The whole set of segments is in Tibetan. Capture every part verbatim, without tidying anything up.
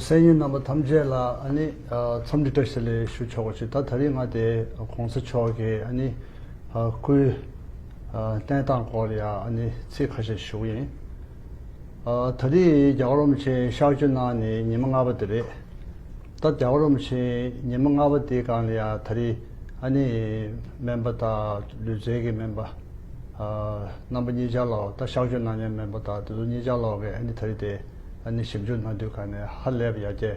གསན་མཁན་རྣམ་པ་ཐམས་ཅད་ལ་ཨ་ནི་ཨ་འཚམས་འདྲི་བཀྲ་ཤིས་བདེ་ལེགས་ཞུ་ཆོག་པ་ཞིག་ད་ད་རིང་ང་དེ་གོང་ས་མཆོག་གི་ཨ་ནི་ཨ་སྐུའི་ཨ་གནས་སྟངས་སྐོར་ལ་ཡ་ཨ་ནི་ཚིག་ཁ་ཤས་ཞུ་གི་ཡིན། ཨ་ད་རེས་རྒྱལ་བ་རིན་པོ་ཆེ་གཤགས་བཅོས་གནང་ནས་ཉི་མ་ལྔ་པ་དེ་རེད། ད་རྒྱལ་བ་རིན་པོ་ཆེ་ཉི་མ་ལྔ་པ་དེའི་སྒང་ལ་ཡ་ད་རེས་ཨ་ནི་སྨན་པ་དང་ལུས་རྩལ་གྱི་སྨན་པ་ཨ་རྣམ་པ་གཉིས་ཆར་ལོག་ད་གཤགས་བཅོས་གནང་མཁན་སྨན་པ་དང་དེ་ཚོ་གཉིས་ཆར་ལོག་གིས་ཨ་ནི་ད་རེས་དེ་ཨ་ནི་ཞིབ་འཇུག་གནང་དུས་ག་ནས་ཧ་ལས་པ་ཡར་རྒྱས་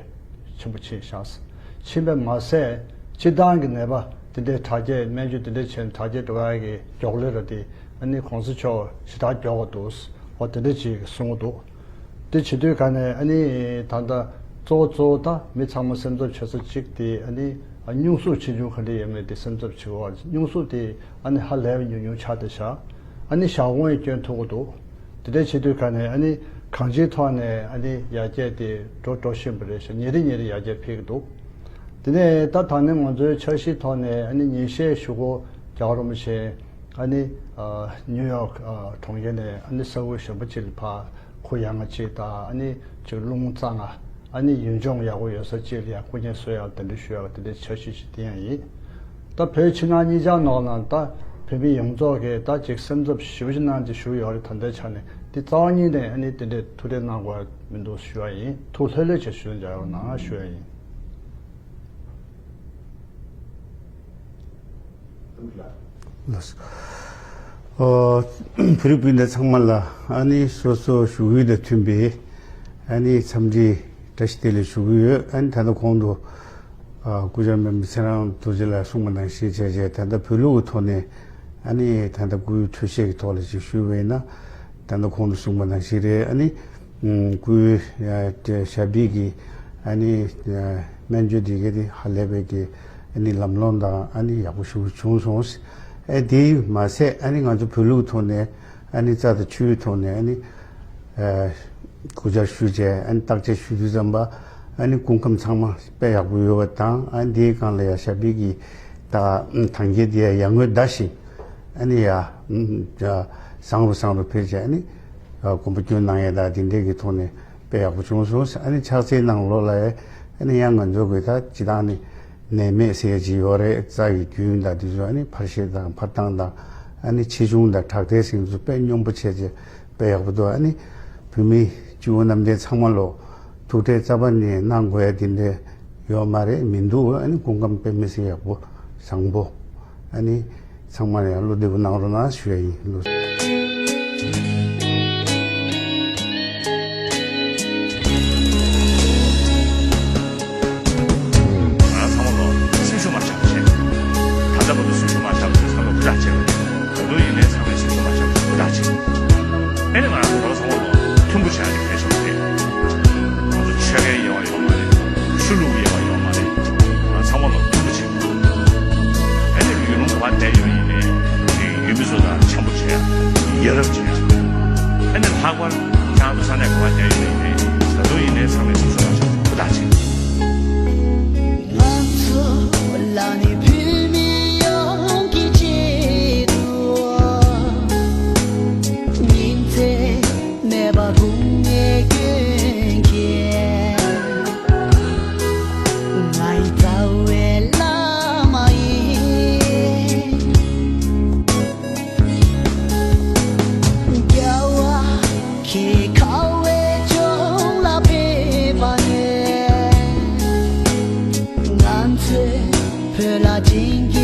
ཆེན་པོ་ཕྱིན་བཞག་ཕྱིན་པས་མ་ཟད་སྤྱིར་བཏང་གི་ནད་པ་དེ་འདྲའི་དྲག་སྐྱེད་སྨན་བཅོས་དེ་འདྲ་བྱས་ནས་དྲག་སྐྱེད་འགྲོ་ཡ་གི་མགྱོགས་ལས་ར་དེ་ཨ་ནི་གོང་ས་མཆོག་ཞེ་དྲག་མགྱོགས་པ་འདུག་འོ་དེ་འདྲ་ཅིག་གསུང་གི་འདུག་དེ་བྱེད་དུས་ག་ནས་ཨ་ནི་ད་ལྟ་གཙོ་བོ་གཙོ་བོ་ད་མི་ཚང་མ་སེམས་འཚབ་བྱེད་ས་གཅིག་དེ་ཨ་ནི་སྙུང་གཟུགས་ཆེ་ཆུང་ག་འདྲ་ཡོད་མེད་དེ་སེམས་འཚབ་བྱེད་དགོས་པ། སྙུང་གཟུགས་དེ་ཨ་ནི་ཧ་ལས་པ་ཉུང་ཉུང་ཆགས་བསྡད་ཤག་ཨ་ནི་ཞག་དགུང་ཡང་སྐྱོན་ཐུབ་ཀྱི་འདུག་དེ་འདྲ་བྱེད་དུས་ག་ནས་ཨ་ནི་གང་ཅིའི་ཐོག་ནས་ཨ་ནི་ཡར་རྒྱས་དེ་འགྲོ་འགྲོ་བཞིན་པ་རེད་ཤག་ཉིན་རེ་ཉིན་རེ་ཡར་རྒྱས་འཕེལ་གྱི་འདུག་དེ་ནས་ད་ད་ནི་ང་ཚོའི་འཆར་གཞིའི་ཐོག་ནས་ཨ་ནི་ཉིན་ཤས་གཞུག་གུ་རྒྱལ་བ་རིན་པོ་ཆེ་ཨ་ནི་ཨ་ནིའུ་ཡོག་ཨ་གྲོང་ཁྱེར་ནས་ཨ་ནི་ས་ཁུལ་གཞན་པ་ཅིག་ལ་ཕར་ཁོ་ཡ་ང་གཅིག་དང་ཨ་ནི་ཅིག་རླུང་རྩ་ང་ཨ་ནི་ཡུལ་ལྗོངས་ཡག་པོ་ཡོད་ས་ཅིག་ལ་ཡ་སྐུ་ངལ་གསོ་ཡག་དེ་འདྲ་ཞུ་ཡག་དེ་འདྲའི་འཆར་གཞི་ཞིག་དེ་ཡང་ཡིན། ད་བོད་ཕྱི་ནང་གཉིས་ཆར་ནང་ལ་ད་བོད་མི་ཡོངས་རྫོགས་ཀྱིས་ད་ཅིག་སེམས་འཚབ་ཞེ་པོ་ཅིག་གནང་སྟེ་བཞུགས་ཡོད་རེད། ད་ལྟའི་ཆ་ནས་འདི་རྩ་བ་ཉིད་ནས་ཨ་ནི་དེ་འདྲའི་ཐུགས་ཁྲལ་གནང་དགོས་མི་འདུག་ཞུ་ཡག་ཡིན། ཐུགས་ལྷོད་ལྷོད་བྱས་ཞུ་འཇགས་ཡོང་གནང་ཞུ་ཡག་ཡིན། ལགས་སོ། ཨོ། བོད་རིགས་སྤུན་ཟླ་ཚང་མ་ལ་ཨ་ནི་སོ་སོ་བཞུགས་ཡུལ་དང་མཐུན་པའི་ཨ་ནི་འཚམས་འདྲི་བཀྲ་ཤིས་བདེ་ལེགས་ཞུ་གི་ཡོད། ཨ་ནི་ད་ལྟ་གོང་དུ་ཨ་སྐུ་བཅར་སྨན་པ་ཚེ་རིང་རྡོ་རྗེ་ལགས་གསུངས་པ་ནང་བཞིན་བྱས་བྱས་ད་ལྟ་བོད་ལུགས་ཀྱི་ཐོག་ནས་ཨ་ནི་ད་ལྟ་སྐུའི་འཕྲོད་བཞེས་ཀྱི་ཐོག་ལ་ཅིག་ཞུས་པ་ཡིན་ན་ད་ལྟ་གོང་དུ་གསུངས་པ་ནང་བཞིན་རེད། ཨ་ནི་སྐུའི་ཞབས་པད་ཀྱི་ཨ་ནི་སྨན་བཅོས་དེ་ག་དེ་ཧ་ལས་པའི་གི་ཨ་ནི་ལམ་ལྷོང་དང་ཨ་ནི་ཡག་པོ་ཞིག་བྱུང་སོང་། ཨ་དེ་མ་ཟད་ཨ་ནི་ང་ཚོ་བོད་ལུགས་ཐོག་ནས་ཨ་ནི་རྩ་དང་ཆུའི་ཐོག་ནས་ཨ་ནི་སྐུ་བཅར་ཞུས་བྱས་ཨ་ནི་བརྟག་དཔྱད་ཞུ་དུས་ཙམ་པ་ཨ་ནི་སྐུ་ཁམས་ཚང་མ་དཔེ་ཡག་པོ་ཡོད་པ་དང་ཨ་ནི་དེའི་སྒང་ལ་ཡང་ཞབས་པད་ཀྱི་ད་ཐང་རྒྱལ་དེ་ཡང་ཡར་ངོའི་ཟླ་བཞིན་ཨ་ནི་ཡ་བཟང་རུ་བཟང་རུ་འཕེལ་བྱས་ཨ་ནི་གོམ་པ་སྐྱོན་གནང་ཡས་དང་དེ་འདྲས་ཀྱི་ཐོག་ནས་དཔེ་ཡག་པོ་བྱུང་སོང་། ཨ་ནི་ཕྱག་འཚལ་གནང་ལོ་ལ་ཨ་ནི་ཡང་ང་ཚོ་གི་ད་སྤྱི་བཏང་ནི་ནད་མེད་ཟེར་གྱི་ཡོད་རེད། རྩ་ཡི་རྒྱུན་དང་དེ་ཚོ་ཨ་ནི་འཕར་ཤད་དང་འཕར་སྟངས་དང་ཨ་ནི་ཆེ་ཆུང་དང་དྲག་ཐལ་ཟེར་ཚོ་དཔེ་སྙོམས་པོ་བྱས་བྱས་དཔེ་ཡག་པོ་འདུག་ཨ་ནི་བོད་མི་སྤྱི་བོ་གནམ་བསྟན་ཚང་མ་ལོ་ཐུགས་ཁྲལ་རྩ་བ་ནས་གནང་དགོས་ཡ་དེ་འདྲས་ཡོད་མ་རེད་མི་འདུག་ཨ་ནི་སྐུ་ཁམས་དཔེ་མི་སྲིད་ཡག་པོ་བཟང་པོ་ཨ་ནི་ཚང་མ་ལ་ཡང་བློ་བདེ་པོ་གནང་རོགས་གནང་ཞུ་ཡ་ཡིན། བློ། ང་རང་ཚང་མ་ལོ་སེམས་ཤུགས་མ་ཆག་པ་བྱས། ད་ལྟ་བར་དུ་སེམས་ཤུགས་མ་ཆག་པ་བྱས་ཚང་མ་སྐུ་དྲག་བྱས་པ་རེད། ད་དུང་ཡིན་ནའི་ཚང་མས་སེམས་ཤུགས་མ་ཆག་པ་སྐུ་དྲག་བྱས། ཨེ་ནི་ང་རང་ཚོ་ཚང་མ་ལོ་མཐུན་པོ་བྱས་ནས་ཕེབས་ཤོག་ཟེར། ང་ཚོ་ཆོལ་ཁའི་དབྱེ་བ་ཡོད་མ་རེད། ཆོས་ལུགས་དབྱེ་བ་ཡོད་མ་རེད། ང་ཚང་མ་ལོ་མཐུན་པོ་བྱས། ཨ་ནི་ཡུལ་ལུང་ག་པར་བསྡད་ཡོད་ཡིན་ནའི་ཡུལ་མི་ཚོ་དང་འཆམ་པོ་བྱེད་ཡ། ཡ་རབས་བྱེད་ཡ། ཨ་ནི་ལྷག་པར་ཁྱེད་རང་ཚོ་ས་གནས་ག་པར་བསྡད་ཡོད་ཡིན་ནའི་ད་དུང་ཡིན་ནའི་ཚང་མས་སོ་སོ་རང་ཚོ་ཧུར་ཐག་བྱེད། ང་ཚོ་ལ་ནི་བོད་མི་ཡོངས་ཀྱི་ཆེད་དུ་ཉིན་མཚན་མེད་པར་དགུང་ནས་སྐྱོན་མཁན། ང་ཡི་རྩ་བའི་བླ་མ་ཡིན། རྒྱལ་བ་ཁྱེད་ཁ་བའི་ལྗོངས་ལ་ཕེབས་པ་ནས། ང་ཚོས་བོད་ལ་བྱིན་གྱིས་